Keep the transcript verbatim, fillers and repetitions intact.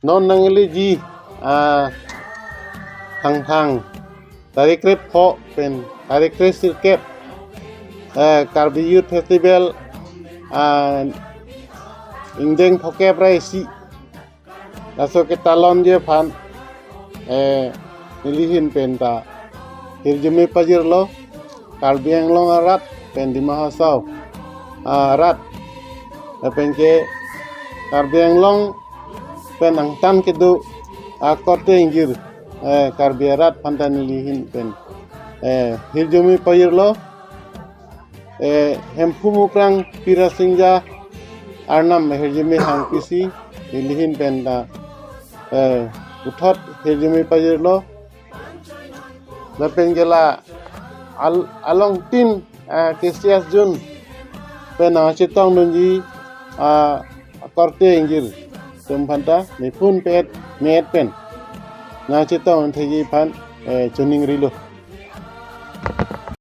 non nangliji, ah, Thangthang tarik krepho pen tarik kresirkep, eh, Karbi Youth Festival, ah, ingdeng phokep ra isi laso ketalonji aphan, eh, nelihin penta hirjume pajirlo, Karbi Anglong arat pen Dima Hasao arat, lapen ke Karbi Anglong pen angtan kedo akorte ingjir, eh, Karbi arat aphanta nelihin pen, eh, hirjume pajirlo. Eh, Hemphu Mukrang Pirasingja Arnam hirjume hang pisi nelihin penta, eh, puthot hirjume pajirlo. Lapen ke la al-, along tin, eh, K C S Jun pen nangchetongdunji, ah, akorte ingjir atum aphanta nephun pet met pen nangchetongdun thekji aphan, eh, choningrilo.